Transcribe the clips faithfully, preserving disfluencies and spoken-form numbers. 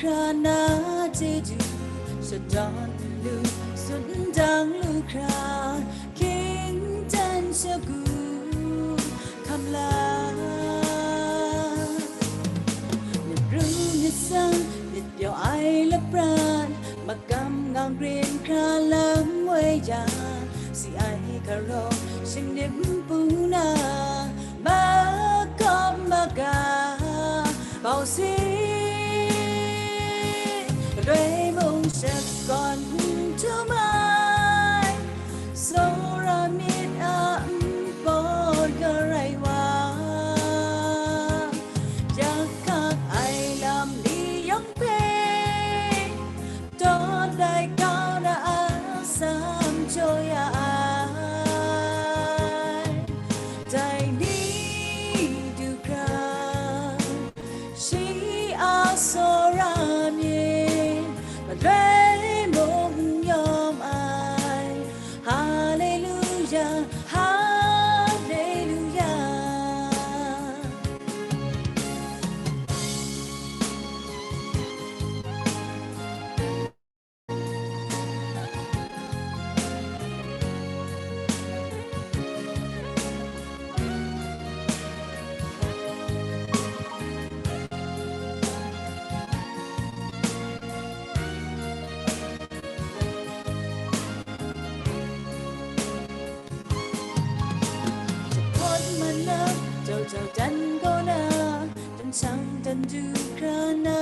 Hkra na chyeju shadawn lu, sundang lu hkra, hkying ten shagu hkam la. Myit ru myit tsang, myit pyaw ai lapran, makam ngang grin hkra lam woi yang, si ai hkarawng shanip npu na, makam maga bau si. Galoi mung shakawn n htum ai, tsawra myit a npawt garai wa, yak hkak ai lam ni yawng hpe, tawt lai kau na a sam jaw ya ai. Dai ni du hkra, shi a tsawra myit, galoi mung n yawm ai. Haleluya, haleluya. Jahpawt malap jau jau dan kaw na, dan shang dan du hkra na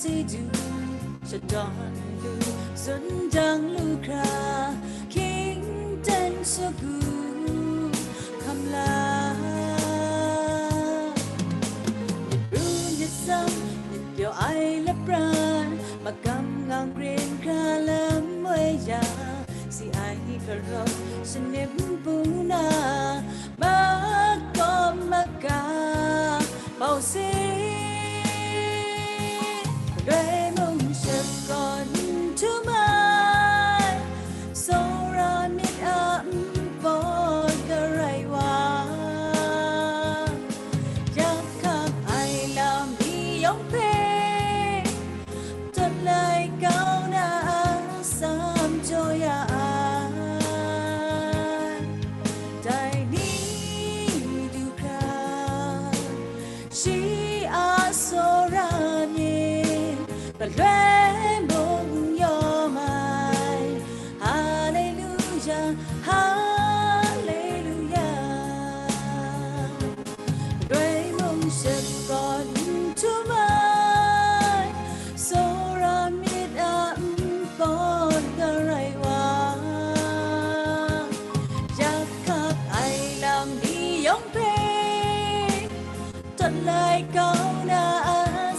chyeju shadawn lu, sundang lu hkra, hkying ten shagu hkam la. Myit ru myit tsang, myit pyaw ai lapran, makam ngang grin hkra lam woi ya, si ai hkarawng shanip npu na, makawp maga bau si. Galoi mung shakawn n htum ai, tsawra myit a npawt garai wa, yak hkak ai lam ni yawng hpe, tawt lai kau na a sam jaw ya ai. Dai ni du hkra, shi a tsawra myit, galoi mung yawm ai. Haleluya, haleluya. Galoi mung shakawn n htum ai, tsawra myit a npawt garai wa, yak hkak ai lam ni yawng hpe, tawt lai kau na a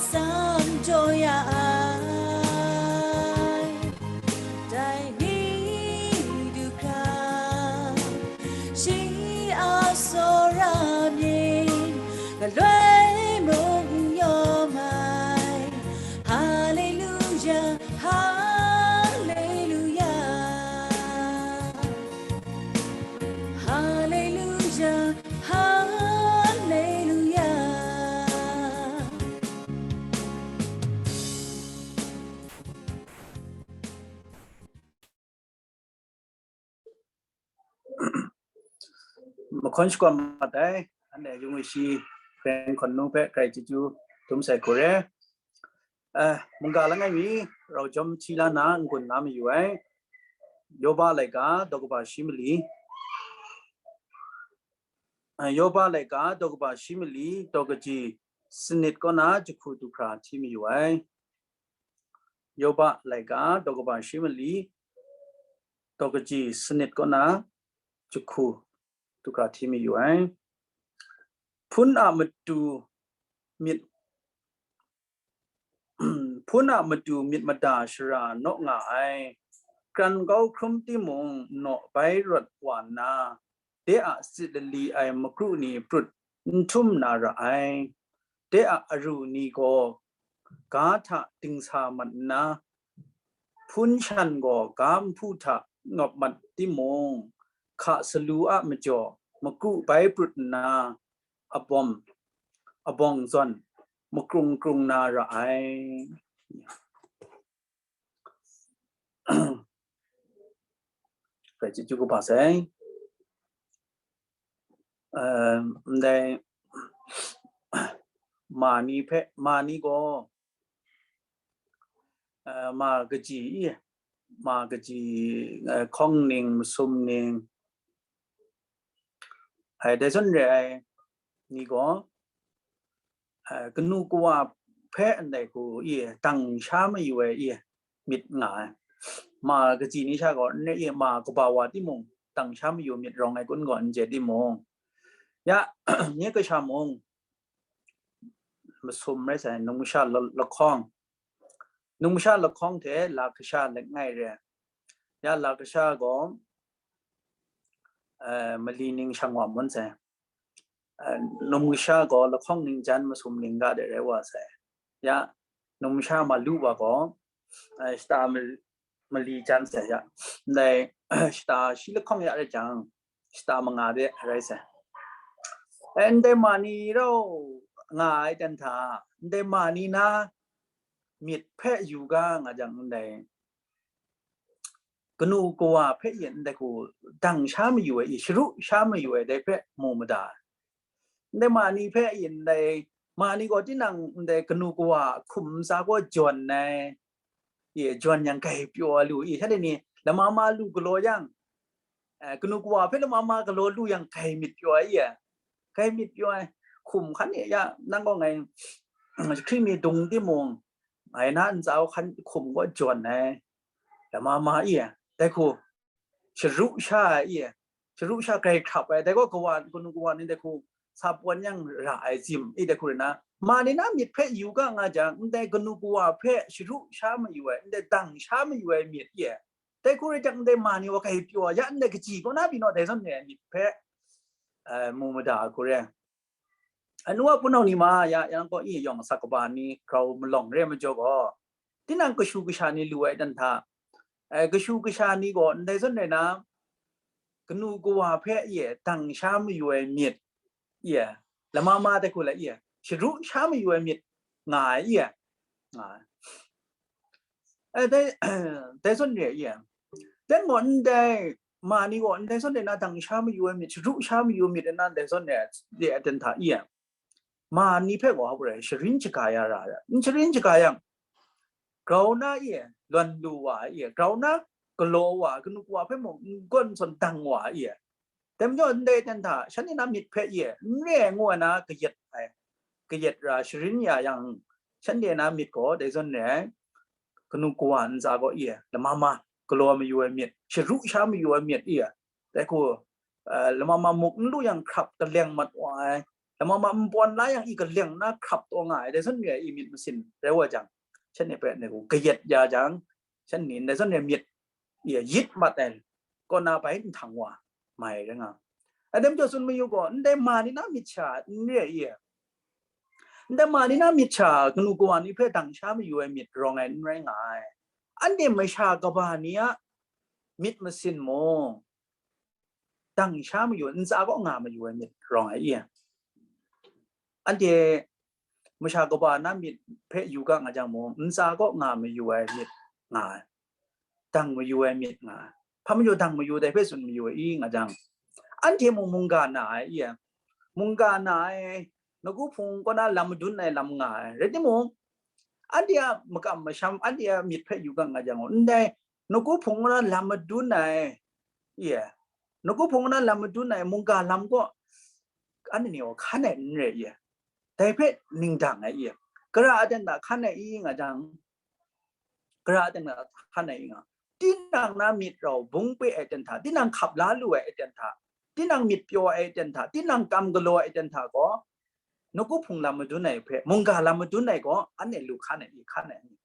sam jaw ya ai. Dai ni du hkra, shi a tsawra myit, galoi mung yawm ai. Haleluya, haleluya. Haleluya, haleluya. Mahkawn shakawn mat ai, anhte yung ai shi hkren hkawn nu hpe grai chyeju dum sai hku re. Eh, mungga langai mi, rau jawm hti la na n-gun la mayu ai. Yoba laika daw kaba shi mali. Eh, Yoba laika daw kaba shi mali, daw kaji sanit kaw na jahku du hkra hti mayu ai. Yoba laika daw kaba shi mali, daw kaji sanit kaw na jahku du hkra hti mayu ai. Hpun a matu myit, hpun a matu myit mada shara naw nga ai. Kran kau hkrum timung naw bai rawt wa nna, de a sit lali ai makru ni prut n htum na ra ai. De a aru ni gaw ga hta dingsa mat nna, hpun shan gaw ga nhpu hta ngawp mat timung, hka salu a majaw makru bai prut nna, abawm, abawng zawn makrung krung na ra ai. Rai chyeju kaba sai. Ndai ma ni hpe, ma ni gaw, ma kaji i, ma kaji, hkawng ning, masum ning, ai dai zawn re ai ni gaw, kanu kawa hpe ndai hku i, dang sha mayu ai i, myit nga ai. Ma kaji ni sha gaw n re i, ma kaba wa timung, dang sha mayu myit rawng ai kun gaw n je timung, ya, nye kasha mung, masum rai sai, numsha lahkawng, numsha lahkawng hte lakasha langai re. Ya, lakasha gaw mali ning shang wa mun sai. Numsha gaw lahkawng ning jan masum ning ga de rai wa sai. Ya, numsha malu wa gaw shata mali jan sai ya. Ndai shata shi lahkawng ya rai jang, shata manga de rai sai. Ndai ma ni rau nga ai ten hta, ndai ma ni na myit hpe yu ga nga jang, ndai kanu kawa hpe yin ndai hku dang sha mayu ai i, sharu sha mayu ai dai hpe mu mada. Ndai ma ni hpe yin ndai ma ni gaw tinang ndai kanu kawa hkum ntsa gaw jawn ai, e, jawn yang kai pyaw ai lu i, shanhte ni lama ma lu galaw yang, kanu kawa hpe lama ma galaw lu yang kai myit pyaw ai e, kai myit pyaw ai. Hkum hkan e ya, nang gaw ngai hkri mi dung timung, ngai na ntsa hkan hkum gaw jawn ai, lama ma i, dai hku sharu sha ai i, sharu sha grai hkrap ai, dai gaw kawa, kanu kawa ni dai hku sa pawn yang ra ai zim i, dai hku rai na, ma ni na myit hpe yu ga nga jang, ndai kanu kawa hpe sharu sha mayu ai, ndai dang sha mayu ai myit i, dai hku rai jang, ndai ma ni wa grai pyaw ya, ndai kaji kaw na pyi naw, dai zawn re ai myit hpe mu mada hku re. Anu a punau ni ma ya, yang gaw i yawng asak kaba ni grau malawng re majaw gaw, tinang kashu kasha ni lu ai dan hta, kashu kasha ni gaw ndai zawn rai na, kanu kawa hpe e dang sha mayu ai myit, e, lama ma dai hku la, e, sharu sha mayu ai myit nga ai, e, nga ai. Dai, dai zawn re, e, dan gaw ndai ma ni gaw ndai zawn re na dang sha mayu ai myit, sharu sha mayu myit na ndai zawn re, re ai dan hta, e, ma ni hpe gaw hpa rai sharin shaga ya ra ai, n sharin shaga yang, grau na e, lawn lu wa e, grau na galaw wa, kanu kawa hpe mung n gawn sawn dang wa e, dai majaw ndai ten hta shanhte na myit hpe e, n re ai ngu ai na kayat ai, kayat ra sharin ya yang, shanhte na myit gaw dai zawn re ai, kanu kawa ntsa gaw e, lama ma galaw mayu ai myit, sharu sha mayu ai myit e, dai hku, lama ma muk n lu yang hkrap kaleng mat wa ai, lama ma npawn la yang i kaleng na hkrap taw nga ai, dai zawn re ai i myit masin rai wa jang, shanhte hpe ndai hku kayat ya jang, shanhte ndai zawn re myit, e, yit mat ai, kaw na bai nhtang wa mai rai nga. Ai dai majaw tsun mayu gaw, ndai ma ni na myit sha n re ai e, ndai ma ni na myit sha kanu kawa ni hpe dang sha mayu ai myit rawng ai n rai nga ai. Anhte masha kaba ni a myit masin mung, dang sha mayu, ntsa kaw nga mayu ai myit rawng ai i? Anhte masha kaba na myit hpe yu ga nga jang mung, ntsa kaw nga mayu ai myit nga ai, dang mayu ai myit nga ai. Hpa mayu dang mayu dai hpe tsun mayu ai i nga jang, anhte mung mungga na ai i? Mungga na ai, nawku hpung kaw na lam madun ai lam nga ai. Rai timung, anhte a makam masham, anhte a myit hpe yu ga nga jang, ndai nawku hpung kaw na lam madun ai, e, nawku hpung kaw na lam madun ai mungga lam kaw, anhte ni gaw hkan ai n rai i? Dai hpe ning dang ai i? Gara aten hta hkan ai i nga jang, gara aten hta hkan ai i nga, tinang na myit rau bung pe ai ten hta, tinang hkap la lu ai ten hta, tinang myit pyaw ai ten hta, tinang kam galaw ai ten hta gaw, nawku hpung lam madun ai hpe mungga lam madun ai gaw, anhte lu hkan ai i, hkan ai ni?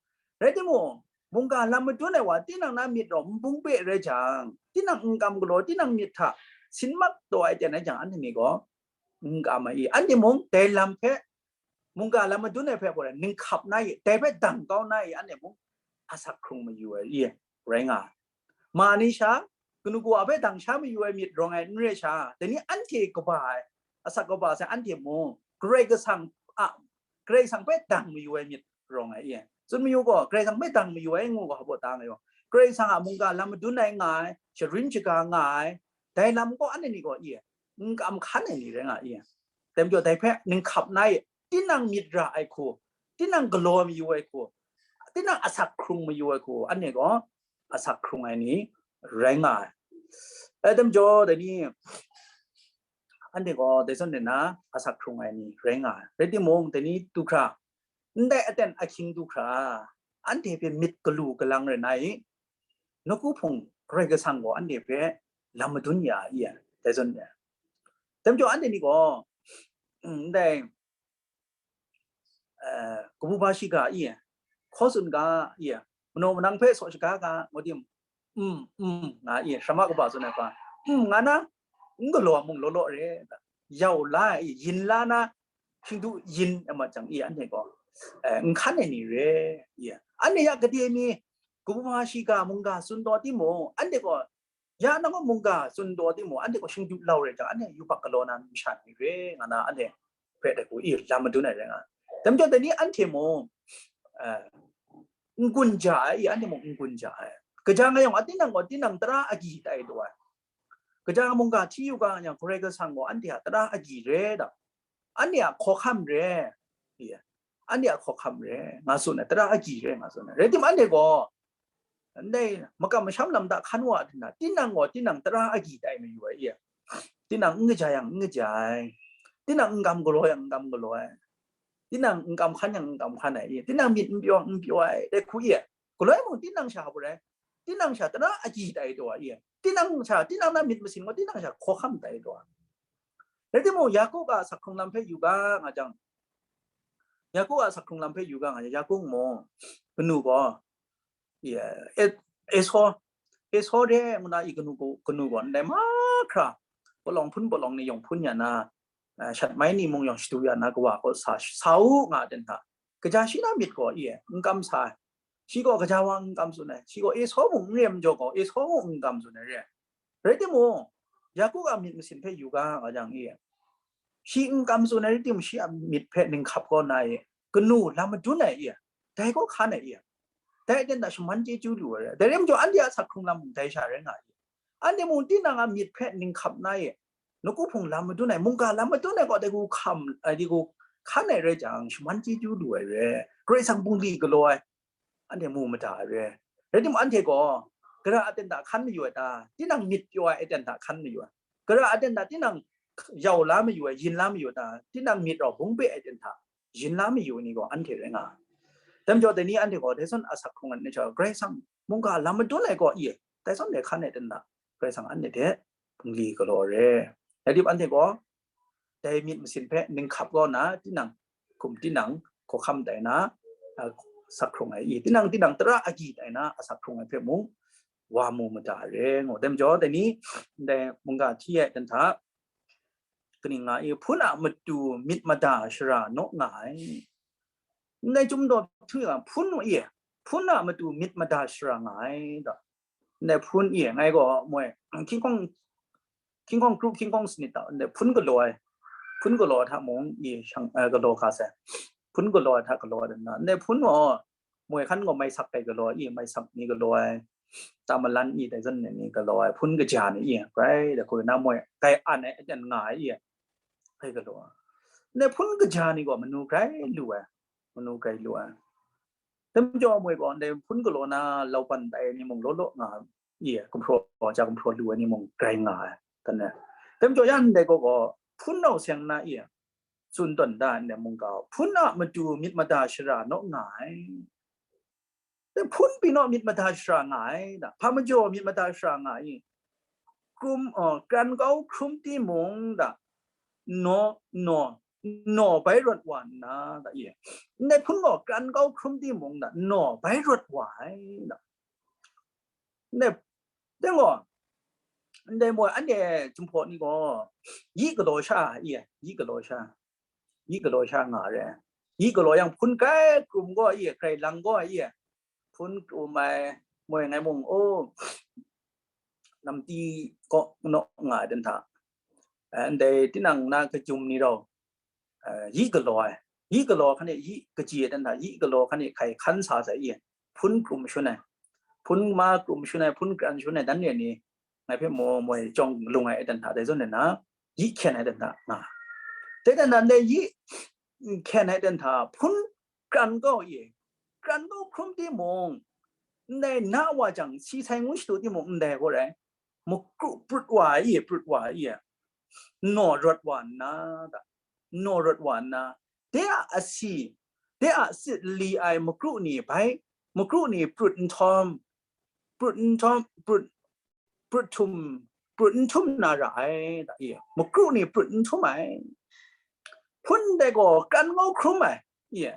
Rai timung, mungga lam madun ai wa tinang na myit rau n bung pe rai jang, tinang n kam galaw, tinang myit hta sin mak taw ai ten rai jang, anhte ni gaw n kam ai i? Anhte mung dai lam hpe, mungga lam madun ai hpe gaw ning hkap na i, dai hpe dang kau na i, anhte mung asak hkrung mayu ai i, rai nga ai. Ma ni sha, kanu kawa hpe dang sha mayu ai myit rawng ai n re sha, dai ni anhte kaba ai, asak kaba sai anhte mung, Karai Kasang a, Karai Kasang hpe dang mayu ai myit rawng ai i? Tsun mayu gaw, Karai Kasang hpe dang mayu ai ngu gaw, hpa baw ta nga yaw, Karai Kasang a mungga lam madun ai nga ai, sharin shaga nga ai, dai lam gaw anhte ni gaw i, n kam hkan ai ni rai nga i. Dai majaw dai hpe ninghkap na i, tinang myit ra ai hku, tinang galaw mayu ai hku, tinang asak hkrung mayu ai hku, anhte gaw asak hkrung ai ni rai nga ai. Dai majaw dai ni, anhte gaw dai zawn de na asak hkrung ai ni rai nga ai. Rai timung, dai ni du hkra, ndai aten ahkying du hkra, anhte hpe myit galu galang rai na i, nawku hpung Karai Kasang gaw anhte hpe lam madun ya i, dai zawn de. Dai majaw anhte ni gaw, ndai, eh, kabu ba shiga i, hkaw tsun ga i, manaw manang hpe saw shaga ga, ngu tim, mm, mm, nga i, sharama kaba tsun ai hpa, mm, nga na, n galaw mung law law re, yau la ai, yin la na, hkingdu yin ai mat jang i, anhte gaw, eh, n hkan ai ni re, i, anhte ya gade mi, kabu ba shiga mungga tsun taw timung, anhte gaw, ya nang gaw mungga tsun taw timung, anhte gaw shingdu lau rai jang, anhte yubak galaw na masha ni re, nga na, anhte hpe dai hku i lam madun ai rai nga. Dai majaw dai ni anhte mung, eh, n-gun ja ai, i anhte mung n-gun ja ai. Kaja nga yawng a tinang gaw tinang tara agyi tai taw ai. Kaja mungga hti yu ga yang, Karai Kasang gaw anhte a tara agyi re da. Anhte a hkawhkam re. I, anhte a hkawhkam re. Nga tsun ai, tara agyi re, nga tsun ai. Rai timung, anhte gaw, ndai makam masham lam hta hkan wa ai hte na, tinang gaw tinang tara agyi tai mayu ai, i, tinang n kaja yang n kaja ai, tinang n kam galaw yang n kam galaw ai, tinang n kam hkan yang n kam hkan ai, i, tinang myit n pyaw yang n pyaw ai, dai hku i, galaw ai mung tinang sha hpa rai, tinang sha tara agyi tai taw ai, i, tinang sha, tinang na myit masin gaw tinang sha hkawhkam tai taw ai. Rai timung, Yaku a asak hkrung lam hpe yu ga nga jang, Yaku a asak hkrung lam hpe yu ga nga jang, Yaku mung, kanu gaw, ya, e, Esau, Esau de ngu na i kanu gaw, kanu gaw ndai mahkra, palawng hpun palawng ni yawng hpun ya na, eh, shat mai ni mung yawng shadu ya na kawa kaw sa, sa u nga ai ten hta, kaja shi na myit gaw i, n kam sa ai. Shi gaw kaja wa n kam tsun ai. Shi gaw Esau mung n rem jaw gaw, Esau mung n kam tsun ai re. Rai timung, Yaku a myit masin hpe yu ga nga jang i, shi n kam tsun ai rai timung, shi a myit hpe ninghkap kaw na i, kanu lam madun ai i, dai gaw hkan ai i, dai aten hta shaman chyeju lu ai rai. Dai rai majaw, anhte a asak hkrung lam mung dai sha rai nga i. Anhte mung tinang a myit hpe ninghkap na i, nawku hpung lam madun ai, mungga lam madun ai gaw, dai hku hkam, ai, dai hku hkan ai rai jang, shaman chyeju lu ai re. Karai Kasang bungli galaw ai, anhte mu mada ai re. Rai timung, anhte gaw, gara aten hta hkan mayu ai ta? Tinang myit pyaw ai aten hta hkan mayu ai. Gara aten hta tinang yau la mayu ai, yin la mayu ai ta? Tinang myit rau bung be ai aten hta yin la mayu ai ni gaw anhte rai nga ai. Dai majaw, dai ni anhte gaw dai zawn asak hkrung ai ni hta, Karai Kasang mungga lam madun ai gaw i, dai zawn de hkan ai ten hta, Karai Kasang anhte hte bungli galaw ai re. Rai timung, anhte gaw dai myit masin hpe ninghkap kaw na, tinang hkum tinang hkawhkam tai na, a, asak hkrung ai i, tinang tinang tara agyi tai na asak hkrung ai hpe mung wa mu mada ai re, ngu. Dai majaw, dai ni, ndai mungga hti ai ten hta, kaning nga i, hpun a matu myit mada shara naw nga ai. Ndai Chyum Daw Hpung a hpun i, hpun a matu myit mada shara nga ai, da. Ndai hpun i, ngai gaw moi, King Kong, King Kong Group, King Kong Snit ta, ndai hpun galaw ai, hpun galaw hta mung i, shang, eh, galaw ga sai. Hpun galaw ai hta galaw ai na, ndai hpun gaw, moi hkan gaw mai sak ai galaw i, mai sak ni galaw ai, tamalan i, dai zawn ni galaw ai, hpun kaja ni i, grai da hku na moi, grai an ai aten nga ai i, grai galaw ai. Ndai hpun kaja ni gaw manu grai lu ai, manu grai lu ai. Dai majaw moi gaw, ndai hpun galaw na, laupan tai ni mung law law nga i, gumhpraw, ja gumhpraw lu ai ni mung grai nga ai, kan ai. Dai majaw, ya ndai gaw gaw, hpun nau seng na i, tsun tawn da ai ndai mungga, hpun a matu myit mada shara naw nga ai. Dai hpun pyi naw myit mada shara nga ai, da. Hpa majaw myit mada shara nga ai? Krum, uh, kran kau hkrum timung, da, naw, naw, naw bai rawt wa nna, da, i. Ndai hpun gaw kran kau hkrum timung, da, naw bai rawt wa ai, da. Ndai, dai gaw, ndai moi, anhte Jinghpaw ni gaw, yi galaw sha, i, yi galaw sha, yi galaw sha nga re. Yi galaw yang hpun grai krum gaw, i, grai lang gaw, i, hpun krum ai, moi ngai mung, o, namti kaw naw nga ai dan hta, eh, ndai tinang na kajum ni rau, eh, yi galaw ai, yi galaw hkan e, yi kaji ai dan hta, yi galaw hkan e hkai hkan sa sai i, hpun krum shun ai. hpun ma krum shun ai, hpun kran shun ai, dan re ni, ngai hpe maw moi jawng lung ai aten hta dai zawn na, yi hkyen ai aten hta nga. Dai dan dan dai yi hkyen ai aten hta hpun kran kau i, kran kau hkrum timung, ndai na wa jang si sai ngu shadu timung ndai gaw rai, makru prut wa ai i, prut wa ai i, naw rawt wa nna, da, naw rawt wa nna, de a asi, de a sit li ai makru ni bai, makru ni prut nhtawm, prut nhtawm, prut, prut htum, prut n htum na ra ai, da, i, makru ni prut n htum ai. Hpun dai gaw kran kau hkrum ai, i,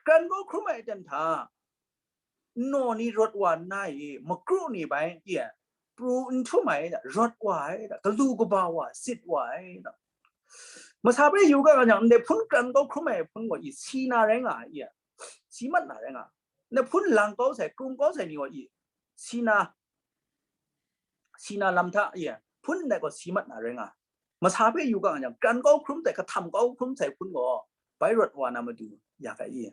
kran kau hkrum ai aten hta, naw ni rawt wa nna i, makru ni bai, i, pru n htum ai, da, rawt wa ai, da, galu kaba wa, sit wa ai, da. Masa hpe yu ga nga jang, ndai hpun kran kau hkrum ai hpun gaw i, si na rai nga ai, i, si mat na rai nga. Ndai hpun lang kau sai, krum kau sai ni gaw i, si na, si na lam hta, i, hpun ndai gaw si mat na rai nga. Masa hpe yu ga nga jang, kran kau hkrum sai, kahtam kau hkrum sai hpun gaw, bai rawt wa na matu ya ga i.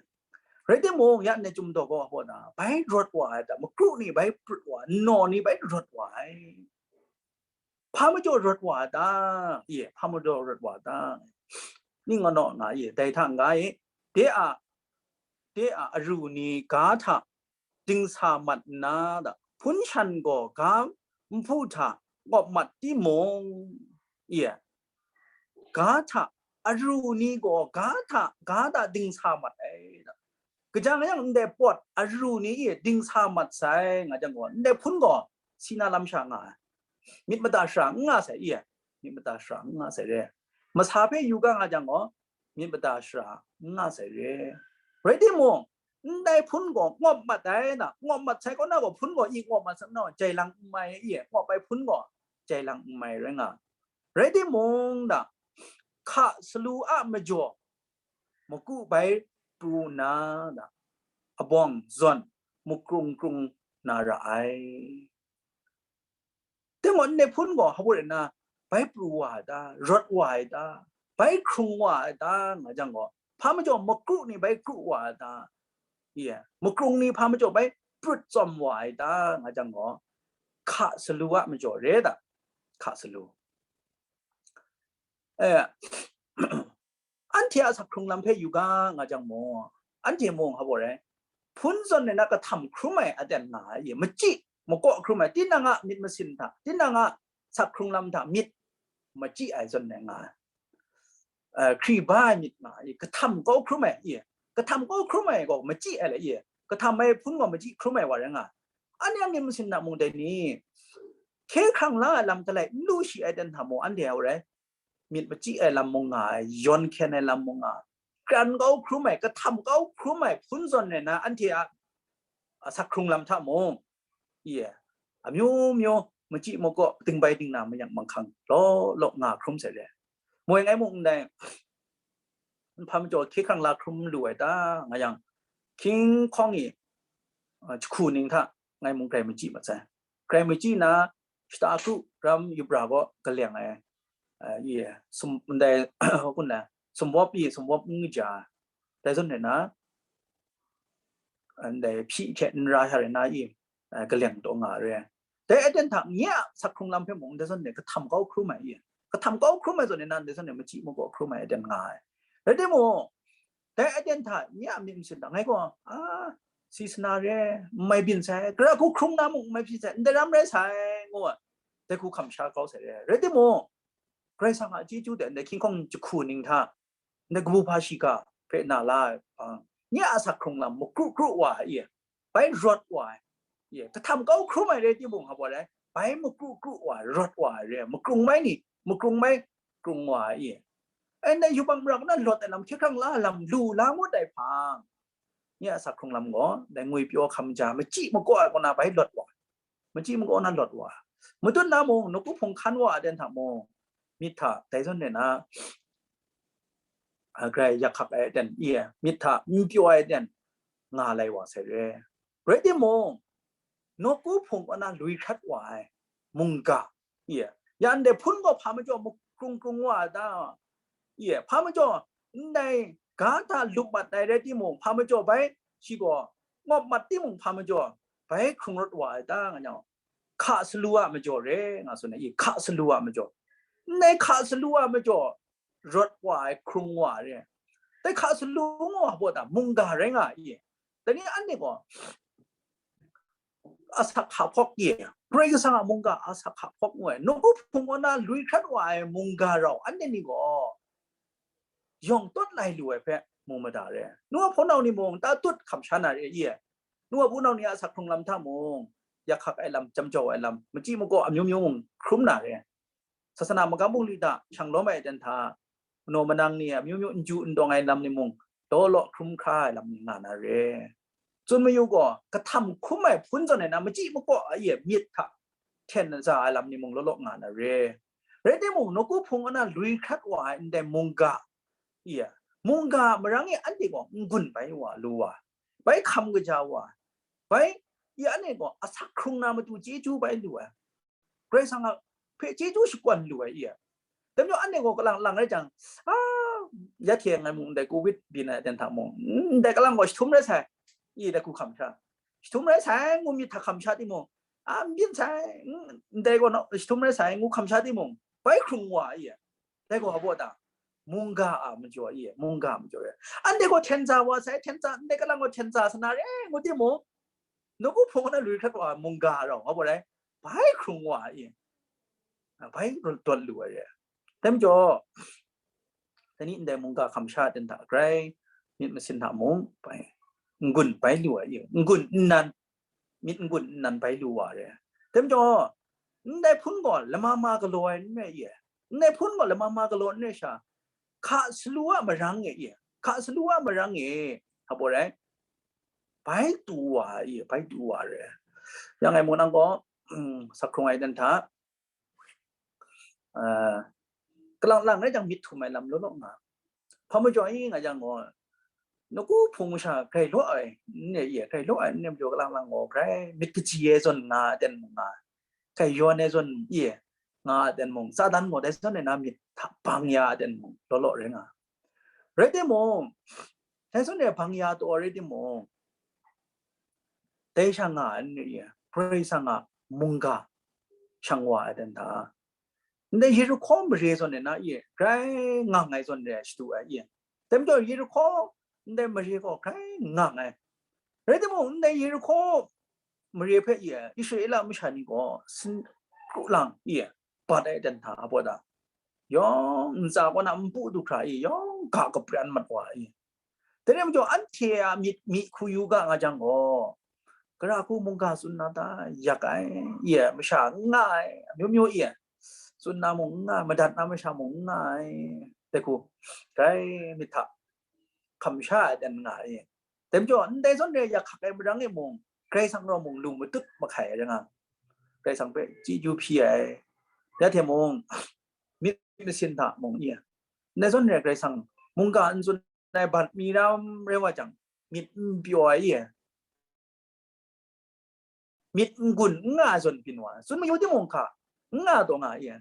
Rai timung, ya ndai Chyum daw gaw a baw na, bai rawt wa ai ta, makru ni bai prut wa, naw ni bai rawt wa ai. Hpa majaw rawt wa ai ta? Ye, hpa majaw rawt wa ai ta? Ning anawk nga ye, dai hta n-ga e, de a, de a aru ni ga hta dingsa mat nna, da, hpun shan gaw ga nhpu hta ngawp mat timung, ye, ga hta, aru ni gaw ga hta, ga hta dingsa mat ai, da. Kaja nga yang ndai pawt aru ni e dingsa mat sai, nga jang gaw, ndai hpun gaw si na lam sha nga ai. Myit mada shara n nga sai, i, myit mada shara n nga sai re. Masa hpe yu ga nga jang gaw, myit mada shara n nga sai re. Rai timung, ndai hpun gaw ngawp mat ai na, ngawp mat sai kaw na gaw, hpun gaw i ngawp mat sai na, jai lang n mai, i, ngawp ai hpun gaw jai lang n mai rai nga. Rai timung, da, hka salu a majaw, maku bai pru nna, da, abawng zawn makrung krung na ra ai. Dai maw, ndai hpun gaw hpa rai nna, bai pru wa ai ta, rawt wa ai ta, bai hkrung wa ai ta, nga jang gaw, hpa majaw makru ni bai kru wa ai ta, ye, makrung ni hpa majaw bai prut tsawm wa ai ta, nga jang gaw, hka salu a majaw re ta, hka salu. Eh, anhte a sak hkrung lam hpe yu ga nga jang maw, anhte mung hpa rai, hpun zawn ai na kahtam hkrum ai aten nga ai, machyi makaw hkrum ai, tinang a myit masin hta, tinang a sak hkrung lam hta myit machyi ai zawn ai nga ai. Eh, hkri ba ai myit nga ai, kahtam kau hkrum ai, i, kahtam kau hkrum ai gaw machyi ai le, i, kahtam ai hpun gaw machyi hkrum ai wa rai nga ai. Anhte a myit masin hta mung dai ni, hkye hkrang la ai lam galai n lu shi ai ten hta mung, anhte a rai, myit machyi ai lam mung nga ai, yawn hkyen ai lam mung nga ai, kran kau hkrum ai, kahtam kau hkrum ai hpun zawn ai na anhte a, a sak hkrung lam hta mung, i, amyu myu machyi makaw, dingbai dingna mayang manghkang law law nga hkrum sai le. Moi ngai mung ndai, hpa majaw hkye hkrang la hkrum lu ai ta, nga yang, hkying hkawng i, a, jahku ning hta ngai mung grai machyi mat sai. Grai machyi na, shata kru ram yubra gaw kaleng ai, a, i, sum, ndai, kun na, sumwawp i, sumwawp n kaja, dai zawn ai na, ndai hpyi hte n ra sha rai na i, a, kaleng taw nga re. Dai aten hta nye a sak hkrung lam hpe mung dai zawn ai kahtam kau hkrum ai i, kahtam kau hkrum ai zawn ai na, dai zawn ai machyi makaw hkrum ai aten nga ai. Rai timung, dai aten hta nye a myit masin hta ngai gaw, a, si sana re, n mai byin sai, gara hku hkrung na mung n mai byin sai, ndai ram rai sai, ngu ai, dai hku hkam sha kau sai re. Rai timung, Karai Kasang a chyeju de ndai hkying hkawng jahku ning hta, ndai kabu hpa shiga hpe na la ai, a, nye a sak hkrung lam makru kru wa ai, bai rawt wa ai, ye, kahtam kau hkrum ai rai timung, hpa rai, bai makru kru wa ai, rawt wa ai re, makrung mai ni, makrung mai krung wa ai, ye. Ai, ndai yubak mara kaw na lawt ai lam, hkye hkrang la ai lam lu la ngut ai hpang, nye a sak hkrung lam gaw, dai ngwi pyaw hkam ja, machyi makaw ai kaw na bai lawt wa ai. Machyi makaw na lawt wa ai. Matut na mung, nawku hpung hkan wa ai aten hta mung, myit hta dai zawn ai na, a, grai yak hkak ai aten, i, myit hta n pyaw ai aten nga lai wa sai re. Rai timung, nawku hpung kaw na lui hkrat wa ai mungga, i, ya ndai hpun gaw hpa majaw makrung krung wa ai ta? I, hpa majaw ndai ga hta lup mat ai rai timung, hpa majaw bai shi gaw ngawp mat timung, hpa majaw bai hkrung rawt wa ai ta nga nyang, hka salu a majaw re nga tsun ai, i hka salu a majaw, ndai hka salu a majaw rawt wa ai hkrung wa re, dai hka salu nga wa baw ta mungga rai nga i, dai ni anhte gaw asak hka hpawk ye, Karai Kasang a mungga asak hka hpawk ngu ai, nawku hpung kaw na lui hkrat wa ai mungga rau anhte ni gaw yawng tawt lai lu ai hpe mu mada re. Nu a hpunau ni mung ta tut hkam sha na re ye. Nu a hpunau ni a asak hkrung lam hta mung, yak hkak ai lam, jam jau ai lam, machyi makaw amyu myu mung hkrum na re. Sasana magam bungli hta shang lawm ai aten hta, manaw manang ni amyu myu n ju n dawng ai lam ni mung, daw law hkrum hkra ai lam ni nga na re. Tsun mayu gaw, kahtam hkum ai hpun zawn ai na machyi makaw a ye myit hta hten za ai lam ni mung law law nga na re. Rai timung, nawku hpung ana lui hkrat wa ai ndai mungga, iya, mungga marang e anhte gaw n-gun bai wa lu wa, bai hkam kaja wa, bai, iya, anhte gaw asak hkrung na matu chyeju bai lu ai. Karai Kasang a hpe chyeju shakwan lu ai, iya. Dai majaw anhte gaw kalang lang rai jang, a, ya hte ngai mung ndai covid byin ai aten hta mung, ndai kalang gaw jahtum rai sai, i, dai hku hkam sha, jahtum rai sai ngu myit hta hkam sha timung, a, n byin sai, ndai gaw, shatum rai sai ngu hkam sha timung, bai hkrung wa ai, dai gaw hpa baw ta, mungga a majaw ai, mungga a majaw ai. Anhte gaw hten za wa sai, hten za, ndai kalang gaw hten za sa na re ngu timung, nawku hpung na lui hkrat wa mungga rau hpa baw rai, bai hkrung wa ai, bai dawt lu ai re. Dai majaw, dai ni ndai mungga hkam sha aten hta grai, myit masin hta mung bai, n-gun bai lu ai, n-gun nnan, myit n-gun nnan bai lu wa re. Dai majaw, ndai hpun gaw lama ma galaw ai n rai ye, ndai hpun gaw lama ma galaw n rai sha, hka salu a marang e ye, hka salu a marang e, hpa baw rai, bai tu wa ye, bai tu wa re. Yang ngai mung nang gaw, mm, sak hkrung ai dan hta, kalang lang rai jang myit htum ai lam law law nga. Hpa majaw i nga jang gaw, nawku hpung masha grai law ai n re ye, grai law ai n re majaw kalang lang gaw grai myit kaji ai zawn nga ai ten mung nga, grai yawn ai zawn ye nga ai ten mung, Satan gaw dai zawn e na myit hta bang ya ai ten mung law law rai nga. Rai timung, dai zawn e bang ya taw rai timung, dai sha nga ai n re ye, Karai Kasang a mungga shang wa ai dan hta, ndai Yerihko mare zawn e na ye, grai ngang ai zawn re ai shadu ai ye. Dai majaw Yerihko ndai mare gaw grai ngang ai. Rai timung, ndai Yerihko mare hpe ye, Israela masha ni gaw sin kru lang ye, bat ai dan hta hpa baw ta, yawng ntsa kaw na npu du hkra i, yawng ga kapran mat wa i. Dai rai majaw, anhte a myit mi hku yu ga nga jang gaw, gara hku mungga tsun na ta, yak ai, ye, masha n nga ai, amyu myu ye, tsun na mung n nga ai, madat na masha mung n nga ai, dai hku, grai myit hta hkam sha ai dan nga ai. Dai majaw, ndai zawn re yak hkak ai marang e mung, Karai Kasang rau mung lung matut mahkai ai rai nga, Karai Kasang hpe chyeju hpyi ai, ya hte mung, myit masin hta mung ye, ndai zawn re Karai Kasang mungga n tsun ai bat mi ram rai wa jang, myit n pyaw ai ye, myit n-gun n nga ai zawn byin wa, tsun mayu timung hka, n nga taw nga ye,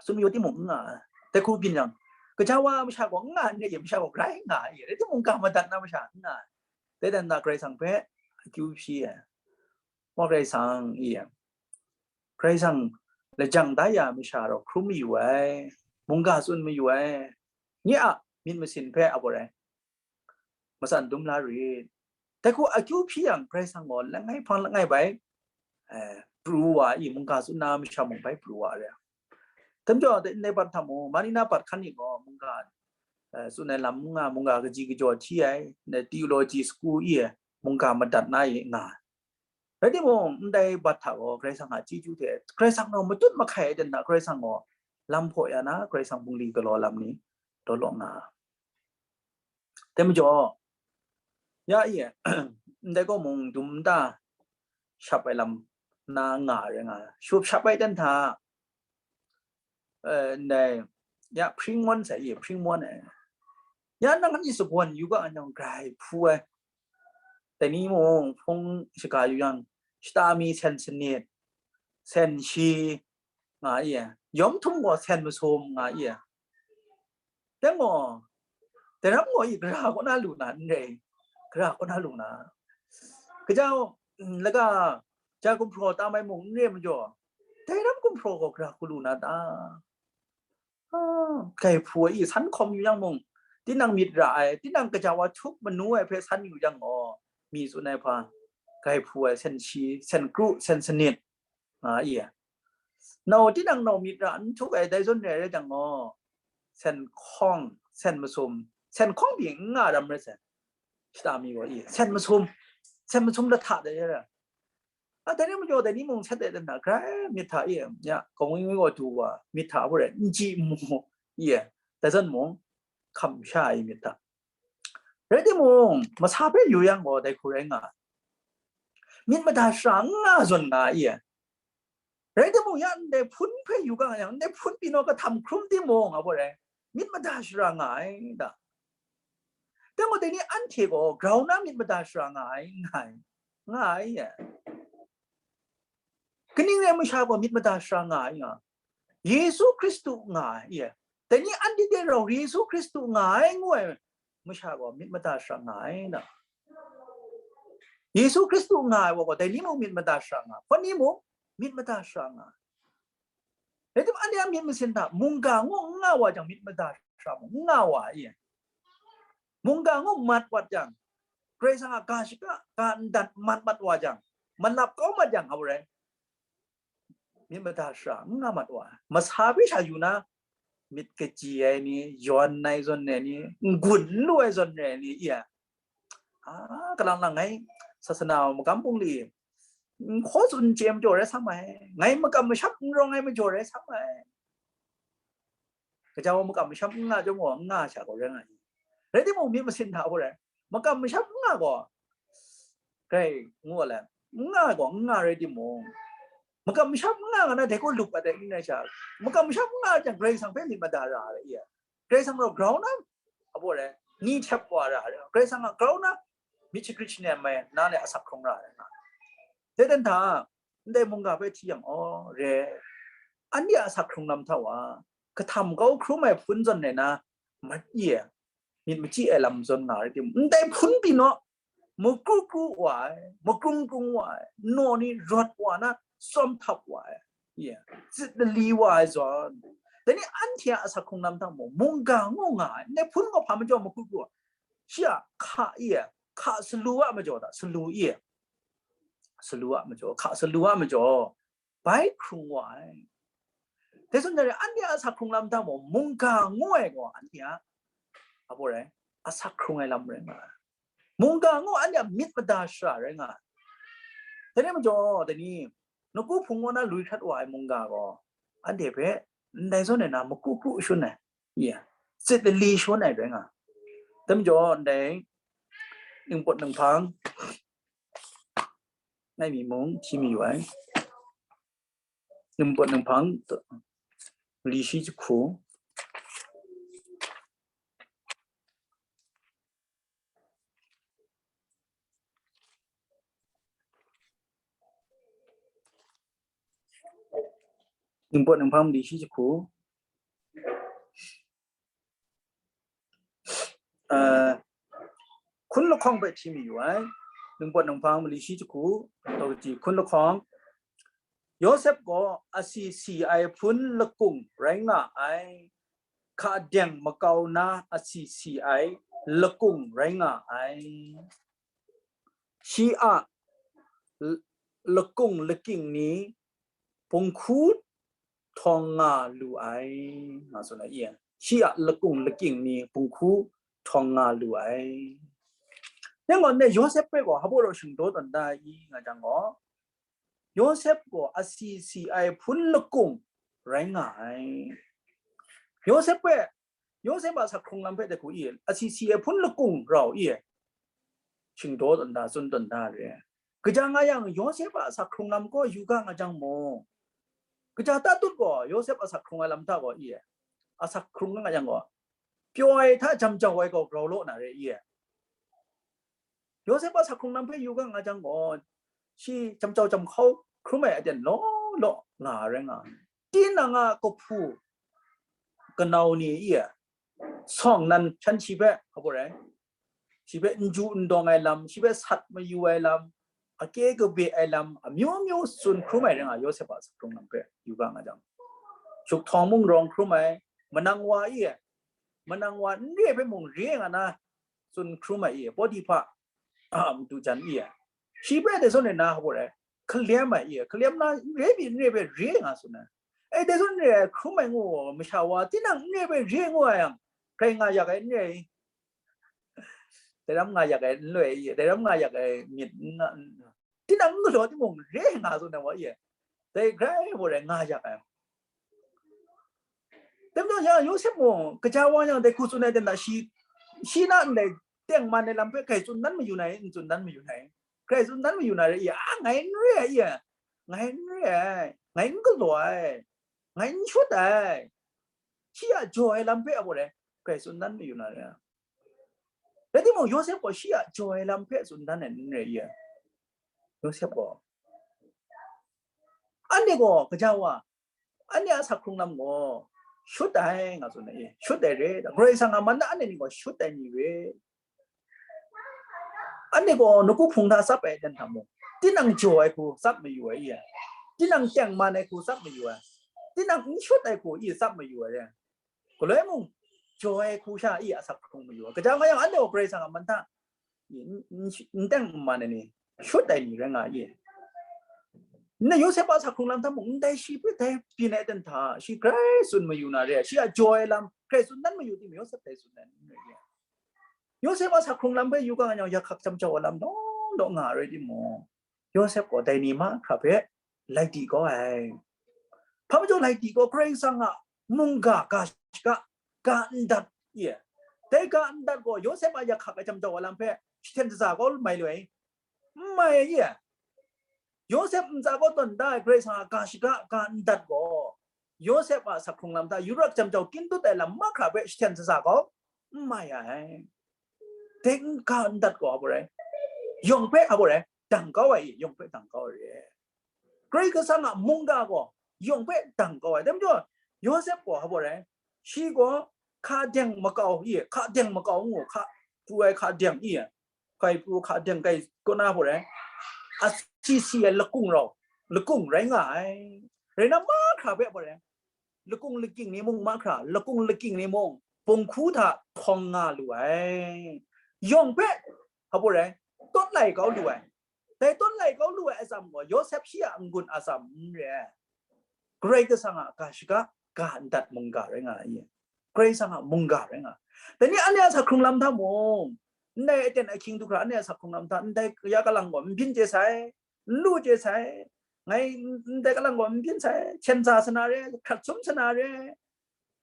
tsun mayu timung n nga ai. Dai hku byin yang, gaja wa masha gaw n nga ai, n re ye masha gaw grai n nga ai, rai timung ga madat na masha n nga ai. Dai dan da Karai Kasang hpe akyu hpyi ai. Wa Karai Kasang i, Karai Kasang lajang da ya masha rau hkrum mayu ai, mungga tsun mayu ai, nye a myit masin hpe a baw rai, matsan dum la rit. Dai hku akyu hpyi yang, Karai Kasang gaw langai hpang langai bai, eh, pru wa i, mungga tsun na masha mung bai pru wa re. Dai majaw, dai ndai bat hta mung, mani na bat hkan ni gaw mungga, eh, tsun ai lam n nga, mungga kaji kajaw hti ai, ndai theology school i, mungga madat na i nga. Rai timung, ndai bat hta gaw Karai Kasang a chyeju hte, Karai Kasang rau matut mahkai ai dan hta Karai Kasang gaw lam hpaw ya na, Karai Kasang bungli galaw lam ni daw law nga. Dai majaw, ya e, ndai gaw mung dum nta shap ai lam na nga ai rai nga, shup shap ai dan hta, eh, ndai, ya, hpring mawn sai ye, hpring mawn ai. Ya, nang ni sagawn yu ga, nang grai hpu ai. Dai ni mung hpung shaga yu yang, shata mi sen sanit, sen shi nga ye, yawm htum gaw sen masum nga ye. Dai gaw, dai ram gaw i, gara kaw na lu na n rai, gara kaw na lu na. Gaja, mm, laga, ja gumhpraw tam ai mung n re majaw, dai ram gumhpraw gaw gara hku lu na ta? Ah, grai hpu ai, i, san hkawm yu yang mung, tinang myit ra ai, tinang gaja wa htup manu ai hpe san yu yang gaw, mi tsun ai hpa, grai hpu ai, sen shi, sen kru, sen sanit, nga i. Nau, tinang nau myit ra n htup ai, dai zawn rai rai jang gaw, sen hkawng, sen masum, sen hkawng pyi n nga ram rai sai. Shata mi gaw i, sen masum, sen masum lahta dai ra. A, dai ni majaw, dai ni mung sat ai dan hta, grai myit hta i, ya, kawng wing wing gaw du wa, myit hta a, hpa rai, n chyi n mu i, dai zawn mung, hkam sha ai myit hta. Rai timung, masa hpe yu yang gaw, dai hku rai nga ai. Myit mada shara n nga zawn nga i. Rai timung, ya ndai hpun hpe yu ga yang, ndai hpun pyi naw kahtam hkrum timung, a, hpa rai, myit mada shara nga ai da. Dai gaw, dai ni anhte gaw grau na myit mada shara nga ai, nga ai, nga ai, ya. Kaning rai masha gaw myit mada shara nga ai, nga. Yesu Hkristu nga ai, ya. Dai ni anhte de rau Yesu Hkristu nga ai, ngu ai masha gaw myit mada shara nga ai, na. Yesu Hkristu nga ai wa gaw, dai ni mung myit mada shara nga, hpawt ni mung myit mada shara nga. Rai timung, anhte a myit masin hta mungga ngu n nga wa jang, myit mada shara mung n nga wa ai. Mungga ngu mat wat jang, Karai Kasang a ga shaka, ga ndat mat mat wa jang, malap kau mat jang, a, hpa rai, myit mada shara n nga mat wa ai. Masa hpe sha yu na, myit kachyi ai ni, yawn ai zawn ai ni, n-gun n lu ai zawn ai ni, i, a, a, kalang lang ngai sasana makam bungli n hkaw tsun n chye ai majaw rai sa mai, ngai makam masham n rawng ai majaw rai sa mai. Gaja wa makam masham n nga chyawm gaw, n nga sha gaw rai nga i. Rai timung, myit masin hta, hpa rai, makam masham n nga gaw, grai ngu ai, n nga gaw, n nga rai timung, makam masham n nga nga na, dai gaw lup ai dai n rai sha, makam masham n nga jang, Karai Kasang hpe myit mada ra ai, i. Karai Kasang rau grau na, a, hpa rai, ni htep wa ra ai, Karai Kasang a grau na, myit shagrit shanem ai, na le asak hkrung ra ai, nga. Dai dan hta, ndai mungga hpe hti yang, aw, re, anhte a asak hkrung lam hta wa, kahtam kau hkrum ai hpun zawn rai na, ma-, i, myit machyi ai lam zawn nga rai timung, ndai hpun pyi naw, makru kru wa ai, makrung krung wa ai, naw ni rawt wa na, tsawm htap wa ai, i, tsit lali wa ai zawn, dai ni anhte a asak hkrung lam hta mung, mungga ngu nga ai, ndai hpun gaw hpa majaw makru kru wa, shi a hka, i, hka salu a majaw hta, salu, i, salu a majaw, hka salu a majaw, bai hkrung wa ai. Dai zawn rai, anhte a asak hkrung lam hta mung, mungga ngu ai gaw, anhte a, a, hpa rai, asak hkrung ai lam rai nga ai. Mungga ngu anhte a myit mada shara rai nga ai. Dai ni majaw, dai ni, nawku hpung kaw na lui hkrat wa ai mungga gaw, anhte hpe ndai zawn ai na, makru kru shun ai, i, tsit lali shun ai rai nga ai. Dai majaw, ndai, Ningpawt Ninghpang, ngai mi mung hti mayu ai. Ningpawt Ninghpang, mali shi jahku. Ningpawt Ninghpang, mali shi jahku. Ah, hkun lahkawng hpe hti mayu ai. Ningpawt Ninghpang, mali shi jahku, daw kaji, hkun lahkawng. Yawsep gaw asi si ai hpun lakung rai nga ai. Hka deng makau na asi si ai lakung rai nga ai. Shi a l-, lakung lakying ni punghku htawng nga lu ai, nga tsun ai, i, shi a lakung lakying ni punghku htawng nga lu ai. Yang gaw, ndai Yawsep hpe gaw hpa rau shingdaw tawn da i, nga jang gaw, Yawsep gaw asi si ai hpun lakung rai nga ai. Yawsep hpe, Yawsep a asak hkrung lam hpe dai hku i, asi si ai hpun lakung rau i, shingdaw tawn da, tsun tawn da re. Kaja nga yang, Yawsep a asak hkrung lam gaw yu ga nga jang mung, kaja tatut gaw Yawsep asak hkrung ai lam hta gaw i, asak hkrung nga yang gaw, pyaw ai hta jam jau ai gaw grau law na re i. Yawsep a asak hkrung lam hpe yu ga nga jang gaw, shi jam jau jam hkau hkrum ai aten law law nga rai nga ai. Tinang a kahpu kanau ni i, sawng nan hpyan shi hpe, hpa rai, shi hpe n ju n dawng ai lam, shi hpe sat mayu ai lam, Ake kabe ai lam amyu myu tsun hkrum ai rai nga, Yosep a asak hkrung lam hpe yu ga nga jang, shuk htawng mung rawng hkrum ai, manang wa i, manang wa n re ai hpe mung re nga na tsun hkrum ai i, Pawtihpa a matu jan i, shi hpe dai zawn rai na hpa rai, hkalem ai i, hkalem na n re pyi n re hpe re nga tsun ai. E, dai zawn re ai hkrum ai ngu, masha wa tinang n re hpe re ngu ai yang, grai nga yak ai n re i, dai ram nga yak ai n loi i, dai ram nga yak ai myit n nga, tinang n galaw timung, re nga tsun ai wa i, dai grai hpa rai nga yak ai. Dai majaw, ya Yosep mung, kaja wa yang dai hku tsun ai ten da, shi, shi na ndai tengman ai lam hpe grai tsun dan mayu na i, n tsun dan mayu na i, grai tsun dan mayu na rai i, a, ngai n re ai i, ngai n re ai, ngai n galaw ai, ngai n shut ai, shi a jaw ai lam hpe a baw rai, grai tsun dan mayu na rai. Rai timung, Yosep gaw shi a jaw ai lam hpe tsun dan ai n rai i, Yosep gaw, anhte gaw kaja wa, anhte a asak hkrung lam gaw shut ai nga tsun ai, shut ai re, Karai Kasang a man na anhte ni gaw shut ai ni re. Anhte gaw nawku hpung hta tsap ai ten hta mung, tinang jaw ai hku tsap mayu ai i, tinang tengman ai hku tsap mayu ai, tinang n shut ai hku i tsap mayu ai re. Galoi mung, jaw ai hku sha i asak hkrung mayu ai. Kaja nga yang, anhte gaw Karai Kasang a man hta n, n, n teng n man ai ni, shut ai ni rai nga i. Nna Yosep a asak hkrung lam hta mung, ndai shi hpe dai byin ai ten hta, shi grai tsun mayu na re, shi a jaw ai lam grai tsun dan mayu timung, Yosep dai tsun ai n rai i. Yosep a asak hkrung lam hpe yu ga nga yang, yak hkak jam jau ai lam dawng dawng nga ai rai timung, Yosep gaw dai ni mahkra hpe lai di kau ai. Hpa majaw lai di kau, Karai Kasang a mungga ga shiga, ga n dat i. Dai ga n dat gaw, Yosep a yak hkak ai jam jau ai lam hpe shahten shaza kau mai lu ai? N mai i. Yosep ntsa gaw tawn da ai Karai Kasang a ga shiga, ga n dat gaw, Yosep a asak hkrung lam hta yurak jam jau kyin dut ai lam mahkra hpe shahten shaza kau n mai ai. Dai n ga n dat gaw, a baw rai, yawng hpe, a baw rai, dang kau ai i, yawng hpe dang kau ai re. Karai Kasang a mungga gaw yawng hpe dang kau ai. Dai majaw, Yosep gaw, a baw rai, shi gaw hka deng makau i, hka deng makau ngu, hka pru ai hka deng i, hkai pru hka deng kai kaw na, a baw rai, a si si ai lakung rau, lakung rai nga ai. Rai na, mahkra hpe, a baw rai, lakung lakying ni mung mahkra, lakung lakying ni mung, punghku hta htawng nga lu ai. Yawng hpe, a baw rai, tawt lai kau lu ai. Dai tawt lai kau lu ai atsam gaw, Yosep shi a n-gun atsam n re ai. Karai Kasang a ga shiga, ga n dat mungga rai nga ai. Karai Kasang a mungga rai nga ai. Dai ni anhte a asak hkrung lam hta mung, ndai aten ahkying du hkra, anhte a asak hkrung lam hta, ndai ya kalang gaw n byin chye sai, n lu chye sai, ngai ndai kalang gaw n byin sai, hkyen sa sa na re, hkrat sum sa na re,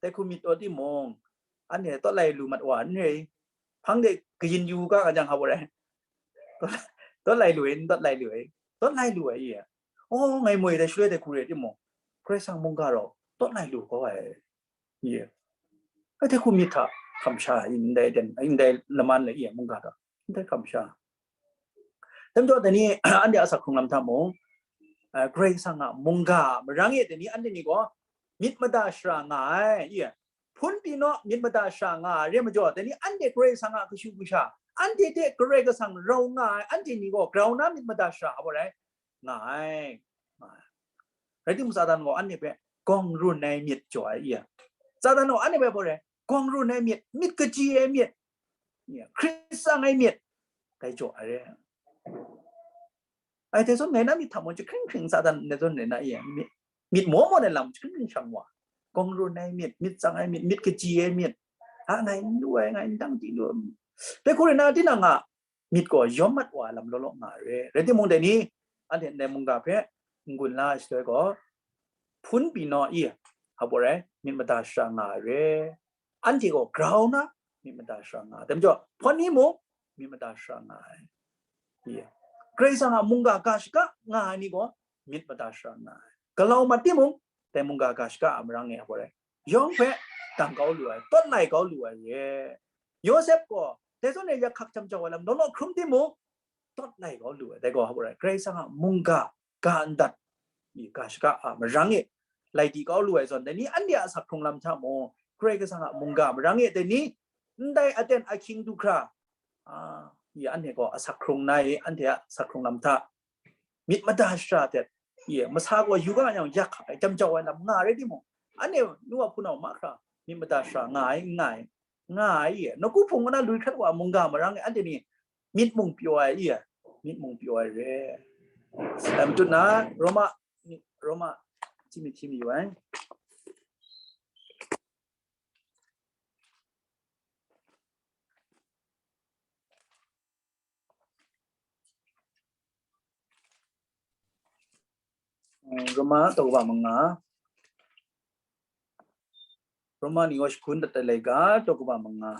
dai hku myit taw timung, anhte tawt lai lu mat wa n re, hpang de kayin yu ga nga jang, a baw rai, tawt lai lu ai, n tawt lai lu ai, tawt lai lu ai i. O, ngai moi dai shaloi dai hku re timung, Karai Kasang mungga rau tawt lai lu kau ai. Ye. Ai, dai hku myit hta hkam sha, ndai den, ndai laman le i mungga hta, ndai hkam sha. Dai majaw, dai ni anhte a asak hkrung lam hta mung, eh, Karai Kasang a mungga marang e, dai ni anhte ni gaw myit mada shara nga ai, i, hpun pyi naw myit mada shara nga ai re majaw, dai ni anhte Karai Kasang a kashu kasha, anhte hte Karai Kasang rau nga ai, anhte ni gaw grau na myit mada shara, a baw rai, nga ai. Rai timung, Satan gaw anhte hpe gawng run ai myit jaw ai i, Satan gaw anhte hpe, a baw rai, gawng run ai myit, myit kaji ai myit, Hkrit tsang ai myit, dai jaw ai re. Ai, dai zawn ngai na myit hta mung, jahkring hkring Satan dai zawn rai na i, myit, myit maw maw ai lam jahkring hkring shang wa, gawng run ai myit, myit tsang ai myit, myit kaji ai myit, a, ngai n lu ai, ngai n dang di lu ai, dai hku rai na, tinang a myit gaw yawm mat wa ai lam law law nga ai re. Rai timung, dai ni anhte ndai mungga hpe n-gun la ai shaloi gaw, hpun pyi naw i, a baw rai, myit mada shara nga ai re. Anhte gaw grau na myit mada shara nga ai. Dai majaw, hpawt ni mung myit mada shara nga ai. Ye. Karai Kasang a mungga ga shaga nga ai ni gaw myit mada shara nga ai. Galau mat timung, dai mungga ga shaga a marang e, a baw rai, yawng hpe dang kau lu ai, tawt lai kau lu ai re. Yosep gaw dai zawn e yak hkak jam jau ai lam law law hkrum timung, tawt lai kau lu ai. Dai gaw, a baw rai, Karai Kasang a mungga ga n dat i, ga shaga a marang e lai di kau lu ai zawn, dai ni anhte a asak hkrung lam hta mung, Karai Kasang a mungga marang e, dai ni ndai aten ahkying du hkra, a, i, anhte gaw asak hkrung na i, anhte a asak hkrung lam hta myit mada shara hte, ye, masa gaw yu ga yang yak hkak ai, jam jau ai lam nga rai timung, anhte nu a hpunau mahkra myit mada shara nga ai, n nga ai, nga ai, ye, nawku hpung na lui hkrat wa mungga marang e, anhte ni myit mung pyaw ai, ye, myit mung pyaw ai re. Sai matut na, Roma, Roma, hti mi hti mi yu ai. Roma daw kaba manga. Roma ni wa shagun dat ai laika daw kaba manga.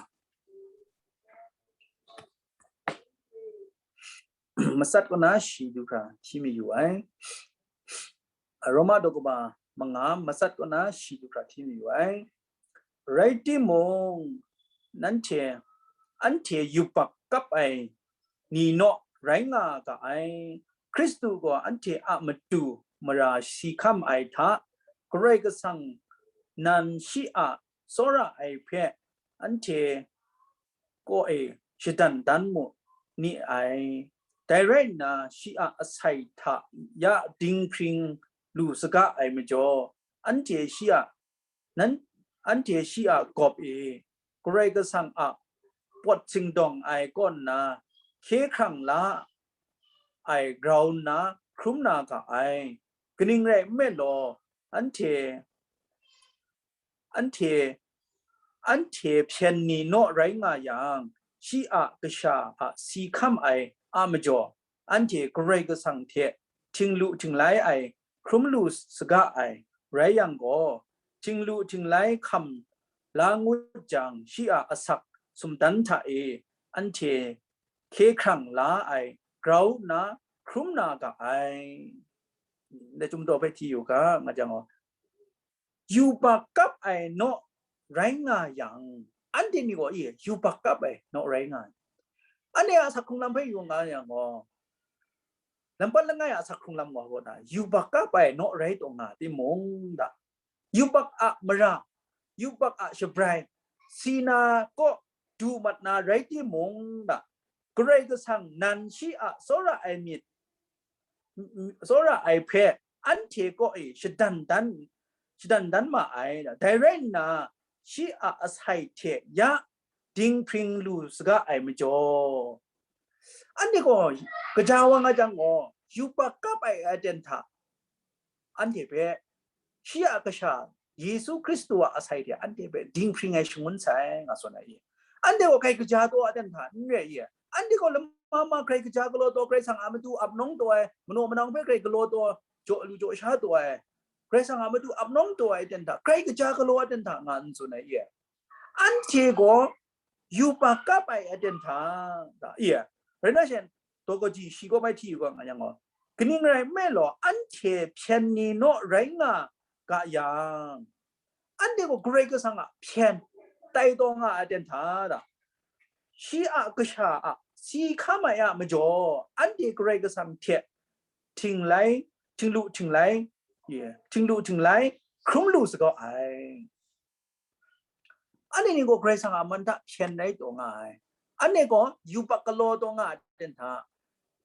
Matsat kaw na shi du hkra hti mi yu ai. Roma daw kaba manga, matsat kaw na shi du hkra hti mi yu ai. Rai timung, nanhte, anhte yubak kap ai ni naw rai nga ga ai. Hkristu gaw anhte a matu mara si hkam ai hta, Karai Kasang nan shi a tsawra ai hpe anhte kaw e shadan dan mu ni ai. Dai rai nna, shi a asai hta ya dinghpring lu saga ai majaw, anhte shi a, nan, anhte shi a gawp e Karai Kasang a pawt singdawng ai kaw nna hkye hkrang la ai grau nna hkrum na ga ai. Kaning rai nme law, anhte, anhte, anhte hpyen ni naw rai nga yang, shi a kasha a si hkam ai a majaw, anhte Karai Kasang hte htinglu htinglai ai hkrum lu saga ai rai yang gaw, htinglu htinglai hkam la ngut jang, shi a asak sumdan hta e anhte hkye hkrang la ai grau nna hkrum na ga ai. Ndai chyum daw hpe hti yu ga, nga jang gaw, yubak kap ai naw rai nga yang, anhte ni gaw, i, yubak kap ai naw rai nga ai. Anhte a asak hkrung lam hpe yu nga yang gaw, lampat langai a asak hkrung lam gaw, gaw na, yubak kap ai naw rai taw nga timung da, yubak a mara, yubak a shabrai, si na kaw du mat na rai timung da, Karai Kasang nan shi a tsawra ai myit, tsawra ai hpe anhte kaw e shadan dan, shadan dan ma ai. Dai rai nna, shi a asai hte ya dinghpring lu saga ai majaw, anhte gaw kaja wa nga jang gaw, yubak kap ai aten hta anhte hpe shi a kasha Yesu Hkristu a asai hte anhte hpe dinghpring ai shangun sai, nga tsun ai i. Anhte gaw hkrai kaja taw aten hta n re i. Anhte gaw lama ma hkrai kaja galaw taw, Karai Kasang a matu ap nawng taw ai, manaw manang hpe hkrai galaw taw, jaw lu jaw sha taw ai, Karai Kasang a matu ap nawng taw ai aten hta, hkrai kaja galaw aten hta nga n tsun ai i. Anhte gaw yubak kap ai aten hta, da, i, rai na shen, daw kaji shi kaw bai hti yu ga nga yang gaw, kaning rai nme law, anhte hpyen ni naw rai nga ga yang, anhte gaw Karai Kasang a hpyen tai taw nga ai aten hta, da, shi a kasha a si hkam ai a majaw, anhte Karai Kasang hte htinglai, htinglu htinglai, ye, htinglu htinglai hkrum lu saga ai. Anhte ni gaw Karai Kasang a man hta hpyen rai taw nga ai. Anhte gaw yubak galaw taw nga ai aten hta,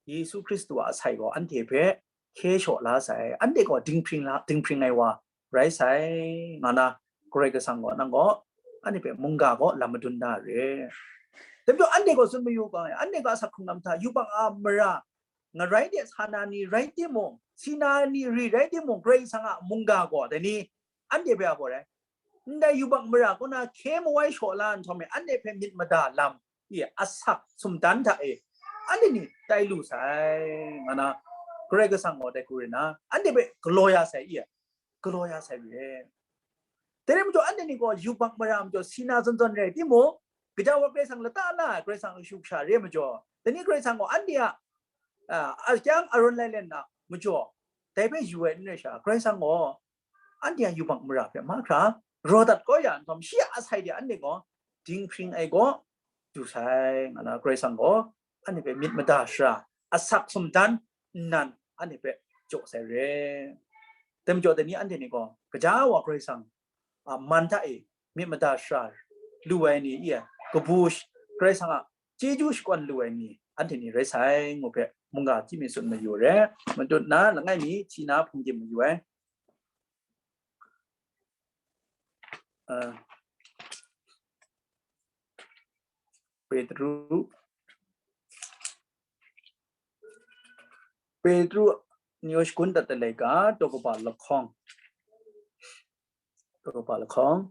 Yesu Hkristu a asai gaw anhte hpe hkye shaw la sai. Anhte gaw dinghpring la, dinghpring ai wa rai sai, nga na, Karai Kasang gaw nang gaw anhte hpe mungga gaw lam madun da re. Dai majaw anhte gaw tsun mayu ga, anhte ga asak hkrung lam hta yubak a mara ngarai de sa na ni rai timung, si na ni ri rai timung, Karai Kasang a mungga gaw dai ni anhte hpe a gaw rai, ndai yubak mara kaw na hkye mawai shaw la nhtawm e, anhte hpe myit mada lam i asak sumdan hta e, anhte ni tai lu sai, nga na, Karai Kasang gaw dai hku rai na, anhte hpe galaw ya sai i, galaw ya sai re. Dai rai majaw, anhte ni gaw yubak mara majaw si na zawn zawn rai timung, gaja wa Karai Kasang lata la ai, Karai Kasang kashu kasha re majaw, dai ni Karai Kasang gaw anhte a, a, akyang aron lai len na majaw, dai hpe yu ai n rai sha, Karai Kasang gaw anhte a yubak mara hpe mahkra raw dat kau ya nhtawm, shi a asai de anhte gaw dinghpring ai gaw du sai, nga na, Karai Kasang gaw anhte hpe myit mada shara, asak sumdan nnan anhte hpe jaw sai re. Dai majaw dai ni anhte ni gaw gaja wa Karai Kasang a man hta e myit mada shara lu ai ni, i, kabu sh-, Karai Kasang a chyeju shakawn lu ai ni anhte ni rai sai, ngu hpe mungga hti mi tsun mayu re. Matut na langai mi hti na hpung tim mayu ai. Petru, Petru nyo shakun dat ai laika, tawkaba lahkawng, tawkaba lahkawng,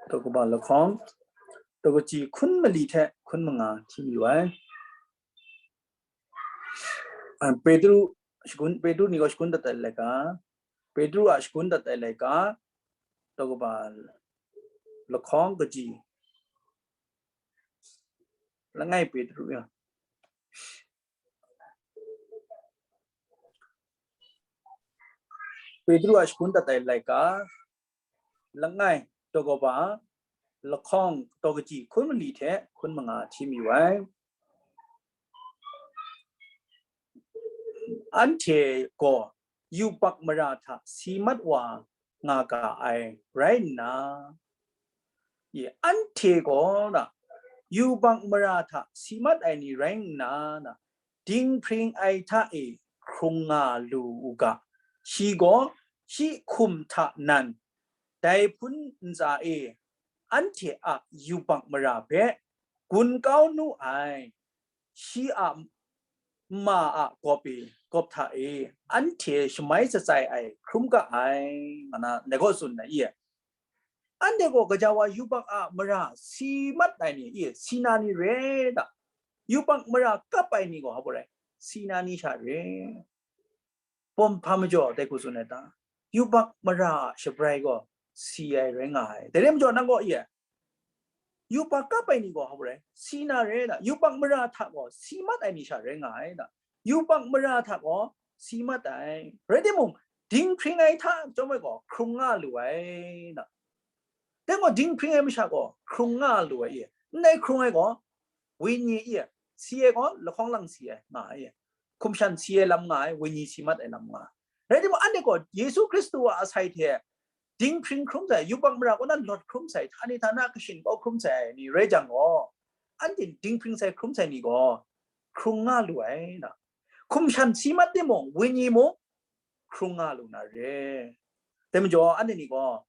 tawkaba lahkawng, tawkaji hkun mali hte hkun manga hti yu ai. Petru shakun, Petru ni gaw shakun dat ai laika, Petru a shakun dat ai laika, tawkaba lahkawng kaji, langai Petru ya. Petru a shakun dat ai laika, langai, tawkaba lahkawng, tawkaji hkun mali hte hkun manga hti yu ai. Anhte gaw yubak mara hta si mat wa nga ga ai rai nna, anhte gaw na yubak mara hta si mat ai ni rai nna, na dinghpring ai hta e hkrung nga lu u ga, shi gaw shi hkum hta nan dai hpun ntsa e anhte a yubak mara hpe gun kau nu ai, shi a ma a gawp e, gawp hta e anhte shamai shatsai ai hkrum ga ai, nga na ndai gaw tsun na i? Anhte gaw gaja wa yubak a mara si mat ai ni i, si na ni re da? Yubak mara kap ai ni gaw hpa rai, si na ni sha re. Pawm hpa majaw dai hku tsun ai ta? Yubak mara a shabrai gaw si ai rai nga ai. Dai rai majaw nang gaw i? Yubak kap ai ni gaw hpa rai, si na re da? Yubak mara hta gaw si mat ai ni sha rai nga ai da? Yubak mara hta gaw si mat ai. Rai timung, dinghpring ai hta chyawm ai gaw hkrung nga lu ai da? Dai gaw dinghpring ai masha gaw hkrung nga lu ai i? Ndai hkrung ai gaw, wenyi i, si ai gaw lahkawng lang si ai nga ai, hkum shan si ai lam nga ai, wenyi si mat ai lam nga ai. Rai timung, anhte gaw Yesu Hkristu a asai hte dinghpring hkrum sai, yubak mara kaw na lawt hkrum sai, htani htana kashin kau hkrum sai ai ni rai jang gaw, anhte dinghpring sai hkrum sai ni gaw hkrung nga lu ai na. Hkum shan si mat timung, wenyi mung hkrung nga lu na re. Dai majaw, anhte ni gaw,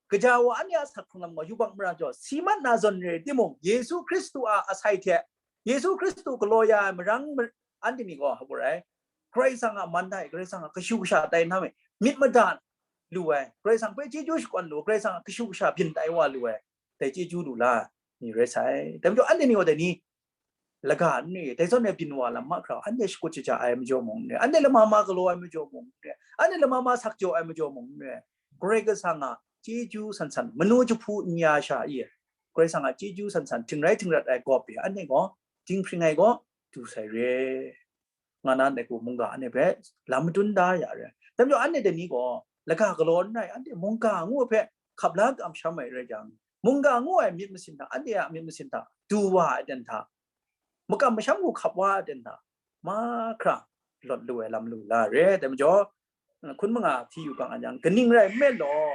gaja wa anhte a asak hkrung lam gaw yubak mara jaw si mat na zawn re timung, Yesu Hkristu a asai hte, Yesu Hkristu galaw ya ai marang mar-, anhte ni gaw hpa rai, Karai Kasang a man hta e, Karai Kasang a kashu kasha tai na me, myit mada lu ai, Karai Kasang hpe chyeju shakawn lu, Karai Kasang a kashu kasha byin tai wa lu ai, dai chyeju lu la ni rai sai. Dai majaw, anhte ni gaw dai ni, laga n re, dai zawn e byin wa lam mahkra, anhte shakut shaja ai majaw mung n re, anhte lama ma galaw ai majaw mung n re, anhte lama ma sak jaw ai majaw mung n re, Karai Kasang a chyeju san san, manu jahpu n ya sha i, Karai Kasang a chyeju san san, htingrai htingrat ai gawp e, anhte gaw dinghpring ai gaw du sai re, nga na ndai hku mungga anhte hpe lam madun da ya re. Dai majaw, anhte dai ni gaw laga galaw n rai, anhte mungga ngu ai hpe hkap la kamsham ai rai jang, mungga ngu ai myit masin hta, anhte a myit masin hta du wa ai ten hta, makam masham hku hkap wa ai ten hta, mahkra lawt lu ai lam lu la re. Dai majaw, hkun manga hti yu ga nga jang, kaning rai nme law,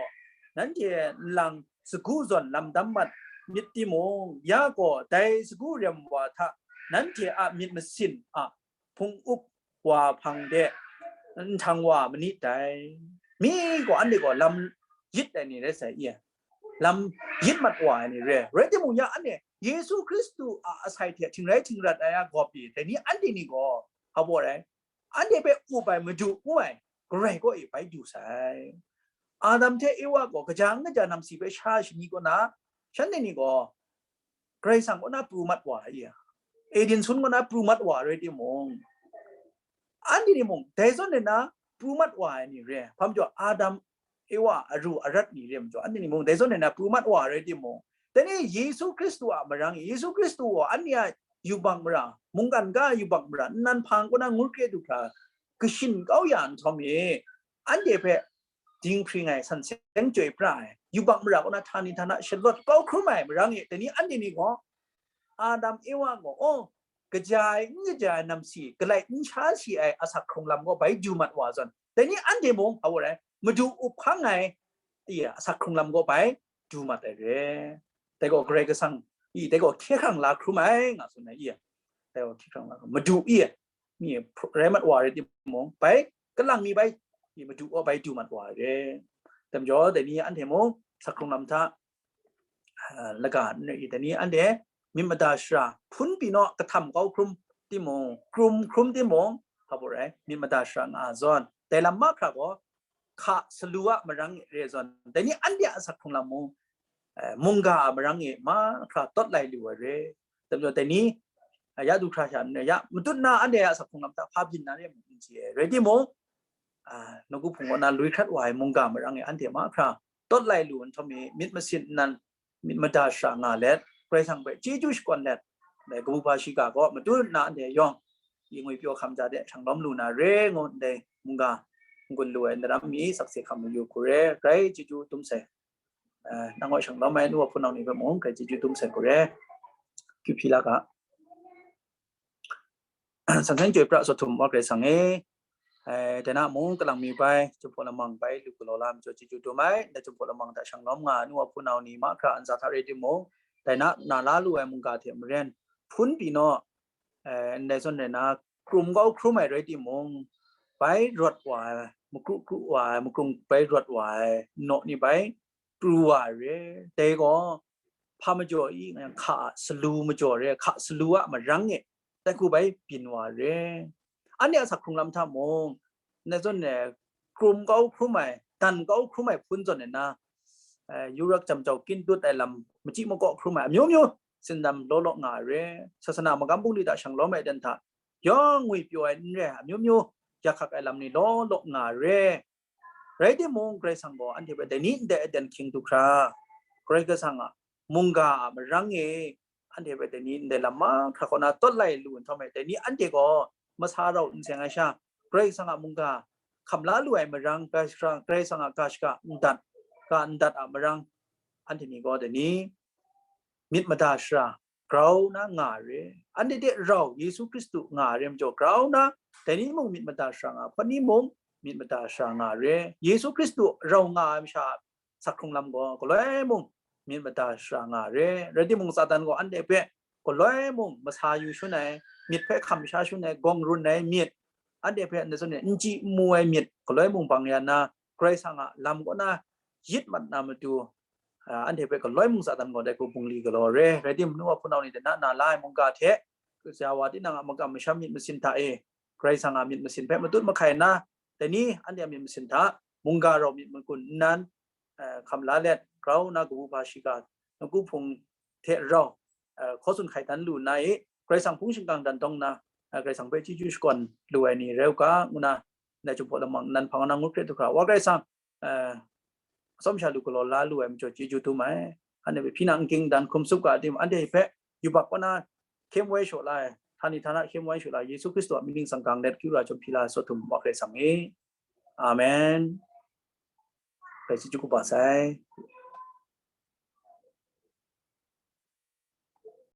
nanhte nlang sagu zawn lam dam mat myit timung, ya gaw dai sagu rem wa hta nanhte a myit masin a hpung up wa hpang de nhtang wa manit dai. Mi gaw anhte gaw lam yit ai ni rai sai i? Lam yit mat wa ai ni re. Rai timung, ya anhte Yesu Hkristu a asai hte htingrai htingrat ai a gawp i, dai ni anhte ni gaw hpa rai, anhte hpe up ai Madu ngu ai Karai kaw e bai du sai. Adam hte Ewa gaw kaja n kaja namsi hpe sha shani kaw na, shanhte ni gaw Karai Kasang kaw na pru mat wa ai i? Eden sun kaw na pru mat wa rai timung, anhte ni mung dai zawn e na pru mat wa ai ni re. Hpa majaw, Adam, Ewa aru arat ni re majaw, anhte ni mung dai zawn e na pru mat wa rai timung, dai ni Yesu Hkristu a marang e, Yesu Hkristu gaw anhte a yubak mara, mungkan ga yubak mara, nnan hpang kaw na ngut kre du hkra kashin kau ya nhtawm e, anhte hpe dinghpring ai, san seng chyoi pra ai, yubak mara kaw na htani htana shalawt kau hkrum ai marang e, dai ni anhte ni gaw, Adam, Ewa gaw, oh, kaja ai, n kaja ai namsi, galai n sha si ai asak hkrung lam gaw bai du mat wa zawn, dai ni anhte mung hpa rai, Madu up hkang ai, iya, asak hkrung lam gaw bai du mat ai re. Dai gaw Karai Kasang i, dai gaw hkye hkrang la hkrum ai, nga tsun ai i, dai gaw hkye hkrang la hkrum, Madu i, mi rai mat wa rai timung, bai kalang mi bai i, Madu gaw bai du mat wa ai re. Dai majaw, dai ni anhte mung, sak hkrung lam hta, ah, laga n rai i, dai ni anhte myit mada shara hpun pyi naw, kahtam kau hkrum timung, krum hkrum timung, hpa baw rai, myit mada shara nga ai zawn, dai lam mahkra gaw, hka salu a marang e re zawn, dai ni anhte a sak hkrung lam mung, eh, mungga a marang e mahkra tawt lai lu ai re. Dai majaw, dai ni, ah, ya du hkra sha n rai, ya matut na anhte a sak hkrung lam hta hpa byin na re mung n chye ai. Rai timung, ah, nawku hpung kaw na lui hkrat wa ai mungga marang e anhte mahkra tawt lai lu nhtawm e, myit masin nnan, myit mada shara nga let, Karai Kasang hpe chyeju shakawn let, dai kabu hpa shiga gaw matut na anhte yawng, i ngwi pyaw hkam ja de, shang lawm lu na re ngu ndai mungga n-gun lu ai ndaram mi sakse hkam mayu hku re, grai chyeju dum sai. Eh, nang gaw shang lawm ai nu wa hpun nau ni hpe mung grai chyeju dum sai hku re. Kyu hpyi la ga. San san chyoi pra sawt htum wa Karai Kasang e, eh, dai na mung kalang mi bai, Jinghpaw Lamang bai lu galaw la ai majaw chyeju dum ai, ndai Jinghpaw Lamang hta shang lawm nga ai nu wa hpun nau ni mahkra ntsa hta rai timung, dai na na la lu ai mungga hte maren hpun pyi naw, eh, ndai zawn rai na, krum kau hkrum ai rai timung, bai rawt wa ai, makru kru wa ai, makrung bai rawt wa ai, naw ni bai pru wa ai re. Dai gaw, hpa majaw i, nga yang hka a salu majaw re, hka salu a marang e, dai hku bai byin wa re. Anhte a sak hkrung lam hta mung, ndai zawn e, krum kau hkrum ai, dan kau hkrum ai hpun zawn e na, eh, yurak jam jau kyin dut ai lam, machyi makaw hkrum ai, amyu myu, sindam law law nga ai re. Sasana magam bungli hta shang lawm ai dan hta, yawng ngwi pyaw ai n re ai, amyu myu, ya hkak ai lam ni law law nga ai re. Rai timung, Karai Kasang gaw anhte hpe dai ni ndai aten hkying du hkra, Karai Kasang a mungga a marang e, anhte hpe dai ni ndai lam mahkra kaw na tawt lai lu nhtawm e, dai ni anhte gaw masa rau n seng ai sha, Karai Kasang a mungga hkam la lu ai marang, Karai Kasang, Karai Kasang a ga shaga n dat, ga n dat a marang, anhte ni gaw dai ni myit mada shara grau na nga ai re. Anhte de rau Yesu Hkristu nga ai re majaw, grau na, dai ni mung myit mada shara nga, hpawt ni mung myit mada shara nga ai re. Yesu Hkristu rau nga ai masha a sak hkrung lam gaw, galoi mung myit mada shara nga ai re. Rai timung, Satan gaw anhte hpe galoi mung masa yu shun ai, myit hpe hkam sha shun ai, gawng run ai myit, anhte hpe ndai zawn e n chyi n mu ai myit, galoi mung bang ya na, Karai Kasang a lam kaw na yit mat na matu, ah, anhte hpe galoi mung Satan gaw dai hku bungli galaw re. Rai timung, nu wa hpun nau ni dai na na la ai mungga hte, kaja wa tinang a makam masham myit masin hta e, Karai Kasang a myit masin hpe matut mahkai nna, dai ni anhte a myit masin hta mungga rau myit makun nnan, eh, hkam la let, grau nna kabu hpa shiga, nawku hpung hte rau, eh, hkaw tsun hkai dan lu nna e, Karai Kasang hpung shingkang dan dawng nna, eh, Karai Kasang hpe chyeju shakawn lu ai ni rai u ga, ngu na, ndai Jinghpaw Lamang nnan hpang na ngut hkrit du hkra, wa Karai Kasang, eh, atsawm sha lu galaw la lu ai majaw chyeju dum ai. Anhte hpe hpyi na n ging dan hkum tsup ga tim, anhte hpe yubak kaw na hkyen woi shaw la ai, htani htana hkyen woi shaw la ai, Yesu Hkristu a mying ningsang gang let kyu ra jawm hpyi la ai sawt htum wa Karai Kasang e. Amen. Bai chyeju kaba sai.